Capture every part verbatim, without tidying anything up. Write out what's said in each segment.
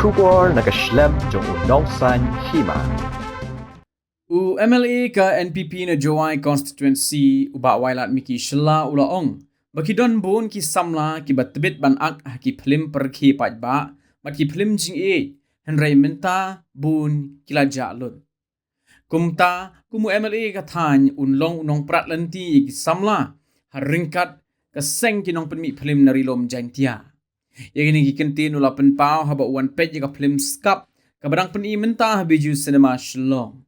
Khubor na ka shlem jong u Nongsaiñ Hima. U M L A ka N P P na Jowai Constituency, u Bah Wailadmiki Shylla, u la ong ba ki don bun ki samla kiba tbit ban ak ha ki phlim pyrkhie paidbah bad ki phlim jingïeit, hynrei mynta bun ki la jah lut. Kumta, kum u M L A ka thaiñ, un long u nongprat lynti ïa ki samla ha ryngkat ka seng ki nongpynmih phlim na Ri Lum Jaiñtia. Ïa kine ki kyntien u la pynpaw haba u wan peit ïa ka phlim Skap kaba dang pyni mynta ha Bijou Cinema Shillong.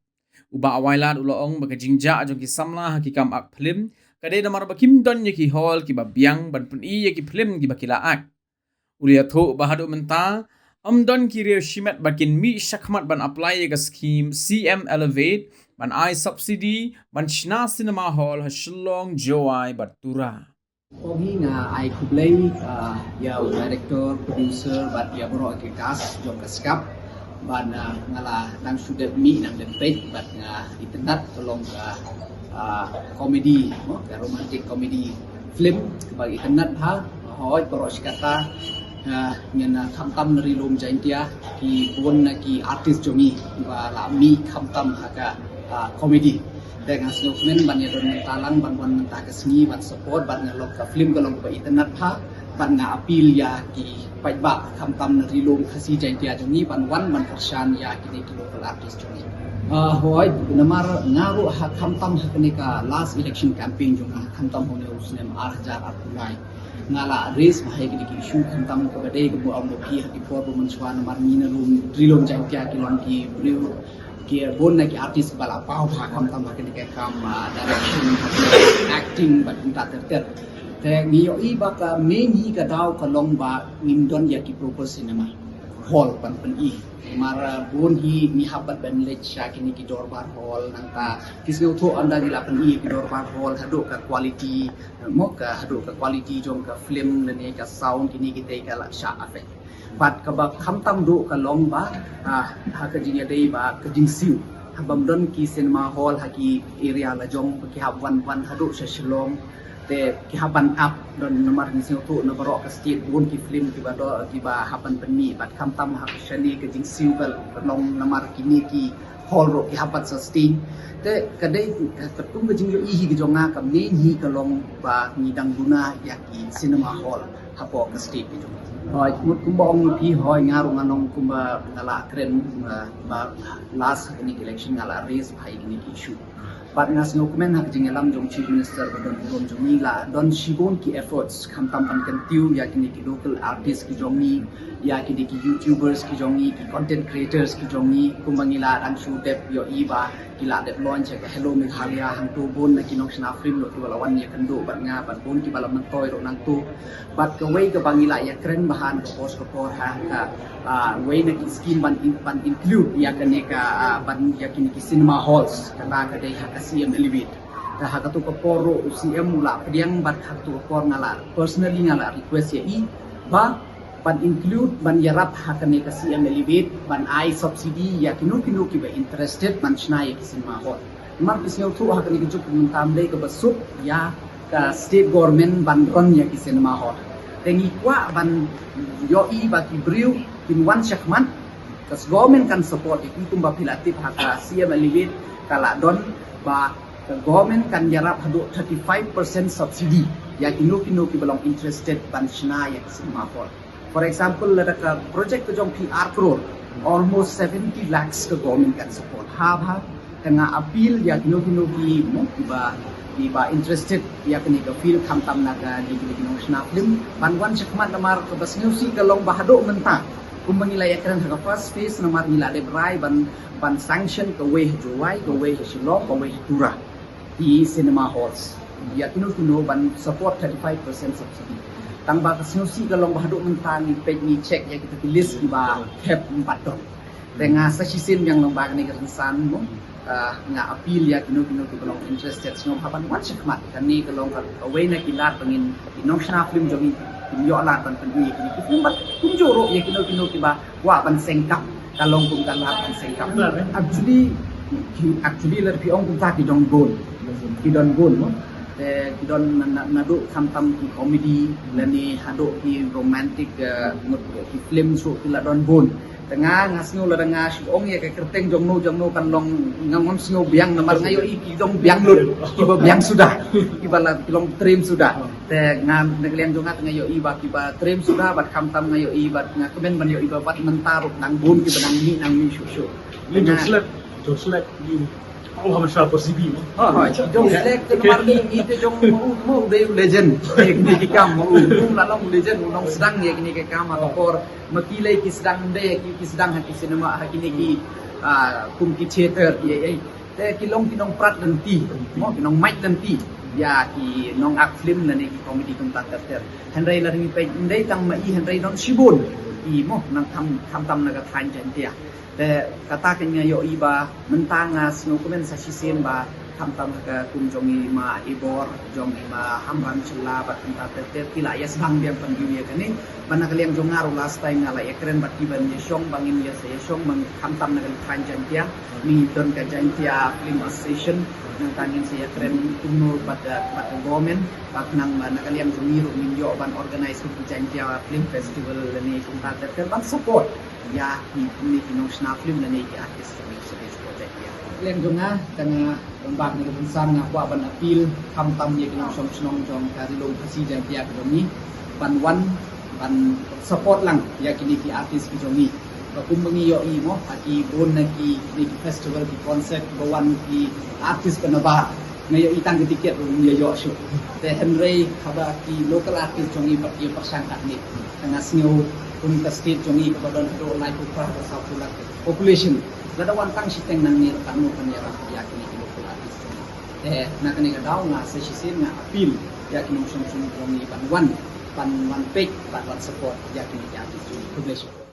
U Bah Wailad u la ong ba ka jingjah jong ki samla ha ki kam ak phlim ka dei namar ba kim don ïa ki hall kiba biang ban pyni ïa ki phlim kiba ki la ak. U la ïathuh ba haduh mynta ym don ki riew shimet ba kin mih shakhmat ban apply ïa ka skhim C M Elevate ban ai subsidy ban shna cinema hall ha Shillong, Jowai bad Tura. Ong hi nga ai khublei, ah, ïa u director, producer bad ïa baroh ki cast jong ka Skap. Bad, ah, nga la dang shu dep mih, dang dep peit bad nga itynnad, ka long ka, ah, comedy, mo, ka romantic comedy film kaba itynnad bha. Hooid, baroh shi katta, ah, ngin, ah, khamtam na Ri Lum Jaiñtia ki bun na ki artist jong ngi ba la mih khamtam ha ka, ah, comedy. Te nga sngewkmen ban ïa don mynta lang, ban wan mynta ka sngi ban support, ban nga long ka film ka long kaba itynnad bha, ban nga appeal ïa ki paidbah khamtam na Ri Lum Khasi Jaiñtia jong ngi ban wan ban kyrshan ïa kine ki local artist jong ngi. Ah, hooid, namar nga ruh ha khamtam ha kane ka last election campaign jong nga khamtam ha une u snem ar hajar arphew lai. Nga la raise bha ïa kine ki issue khamtam kaba dei kaba ong ba phi ha ki por ba mynshuwa namar ngi na Ri Lum Jaiñtia ki long ki briew ki bun na ki artist ba la paw bha khamtam ha kane ka kam, ah, direction, acting bad kumta ter ter. Te ngi ïohi ba ka main hi ka daw ka long ba ngim don ïa ki proper cinema hall ban pyni. Namar, ah, bun hi ngi hap ban leit sha kine ki dorbar hall, nangta ki sngewthuh ynda ngi la pyni ïa ki dorbar hall haduh ka quality, mo, ka haduh ka quality jong ka film lane ka sound, kine kitei ka la shah affect. Bad kaba khamtam duh ka long ba, ah, ha ka jingïadei bad ka jingsiew. Haba ym don ki cinema hall ha ki area la jong, ki hap wan, wan haduh sha Shillong. Te ki hap ban ap, don namar ngi sngewthuh na baroh ka state bun ki film kiba don, kiba hap ban pynmih, bad khamtam ha shane ka jingsiew ka long namar kine ki hall ruh ki hap ban sustain. Te ka dei ka, ka tung ka jingïohi hi ka jong nga, ka main hi ka long ba ngi dang duna ïa ki cinema hall hapoh ka state ka jong nga. Hooid, mut kumba ong phi, hooid, nga ruh nga long kumba nga la kren, uh, ba last ha kane ka election nga la raise bha ïa kine ki issue. Bad nga sngewkmen ha ka jingïalam jong Chief Minister ba don burom jong ngi, la don shibun ki efforts khamtam ban kyntiew ïa kine ki local artist ki jong ngi, ïa kine ki YouTubers ki jong ngi, ki content creators ki jong ngi, kumba ngi la dang shu dep ïohi ba ki la dep launch ïa ka Hello Meghalaya, hangto bun na ki nongshna film ruh kiba la wan ïakynduh bad nga, bad bun kiba la myntoi ruh nangto. Bad kawei kaba ngi la ïakren bha ha ka por sha ka por ha ka, ah, wei na ki scheme ban in-, ban include ïa kane ka, ah, ban ïa kine ki cinema halls, kata ka dei ha ka C M Elevate. Te ha kato ka por ruh u C M u la pdiang, bad ha kato ka por nga la personally nga la request ïa i ba ban include, ban ïarap ha kane ka C M Elevate, ban ai subsidy ïa kino kino kiba interested ban shna ïa ki cinema hall. Namar phi sngewthuh ha kane ka juk mynta ym dei kaba suk ïa ka state government ban run ïa ki cinema hall. Te ngi kwah ban ïohi ba ki briew kin wan shakhmat, ka government kan support ïa ki, kumba phi la tip ha ka C M Elevate ka la don ba ka government kan ïarap haduh thirty-five percent subsidy ïa kino kino kiba long interested ban shna ïa ki cinema hall. For example, lada ka project ka jong phi ar crore, almost seventy lakhs ka government kan support. Ha bha, te nga appeal ïa kino kino ki, mo, kiba, kiba interested ïa kane ka field khamtam na ka, kine ki nongshna film, ban wan shakhmat namar kaba sngewsih ka long ba haduh mynta, kumba ngi la ïakren ha ka first phase namar ngi la dep rai ban, ban sanction kawei ha Jowai, kawei ha Shillong, kawei ha Tura. Ki cinema halls. Ïa kino kino ban support thirty-five percent subsidy. Tang ba ka sngewsih ka long ba haduh mynta ngi peit ngi check ïa kita ki list kiba khep ym pat don. Te nga sa shisien biang lyngba kane ka rynsan mo, ah, nga appeal ïa kino kino kiba long interested sngewbha ban wan shakhmat. Kane ka long ka, kawei na ki lad ba ngin ki nongshna film jong ngi kin ïoh lad ban pyni ïa kine ki film bad kumjuh ruh ïa kino kino kiba kwah ban seng kam, ka long kum ka lad ban seng kam. Actually, ki, actually lada phi ong kumta ki don bun. Ki don bun mo. Te ki don na, na, naduh khamtam ki comedy lane haduh ki romantic, eh, ngut ki film ruh ki la don bun. Te nga, nga sngew lada nga shu ong ïa ka kyrteng jong no jong no kan long, nga ngam sngew biang namar nga ïohi ki long biang lut, kiba biang suda, kiba la ki long trim suda. Te nga na ka liang jong nga te nga ïohi ba kiba trim suda bad khamtam nga ïohi bad nga kmen ban ïohi ba bad mynta ruh nang bun kiba nang mih nang mih shuh shuh. Ni jong select, jong select ni. Oh, hame sa persibi. Ha ha, jong select te namar ni ni te jong mo mo de legend. Ni ki kam mo mo la long legend, mo long sdang ïa kini ki kam ha por. Ma ki lei ki sdang de ki ki sdang ha ki cinema ha kini ki kum ki theater ïa ïa. Te ki long ki nongprat lynti mo ki nongmait lynti ïa ki nongak film lane ki comedy kumta ter ter. Hynrei la ring peit ndei tang ma i hynrei don shibun i mo nang kham kham tam na ka thaiñ Jaiñtia. Te kata ka nga ïohi ba mynta nga sngewkmen sa shisien ba khamtam ha ka kum jong i ma Ibor jong i ma Hamram Shylla bad kumta ter ter ki la ïa sdang biang pynbiu ïa kane. Ba na ka liang jong nga ruh last time nga la ïa kren bad ki ban ïa shong ba ngin ïa sa ïa shong ba khamtam na ka thaiñ Jaiñtia. Ngi don ka Jaiñtia Film Association nangta ngin sa ïa kren kumno bad bad ka government ba khnang ba na ka liang jong ngi ruh ngin ïoh ban organize kum ki Jaiñtia Film Festival lane kumta ter ter ban support ïa ki, ki nongshna film lane ki artist jong ngi sha project ïa. Lem jong nga ka nga, ban bak ni ka bun san nga kwah ban appeal khamtam ïa ki nongshong shnong jong ka Ri Lum Khasi Jaiñtia ka jong ngi ban wan ban support lang ïa kini ki artist ki jong ngi. Ba kum ba ngi ïohi mo ha ki bun na ki, kini ki festival ki concert ba wan ki artist ba na ba nga ïohi tang ka tiket ruh ïa ïoh shuh. Te hynrei haba ki local artist jong ngi pat ki pyrshang kat ni. Te nga sngew kum ka state jong ngi kaba don haduh laiphew phra haduh sawphew lak population. Lada wan tang shiteng nangne ruh katno kan ïarap ïa kini ki local artist jong ngi. Te na kane ka daw nga sa shisien nga appeal ïa ki nongshong shnong jong ngi ban wan ban wan peit ban wan support ïa kini ki artist jong ngi. Khublei shibun.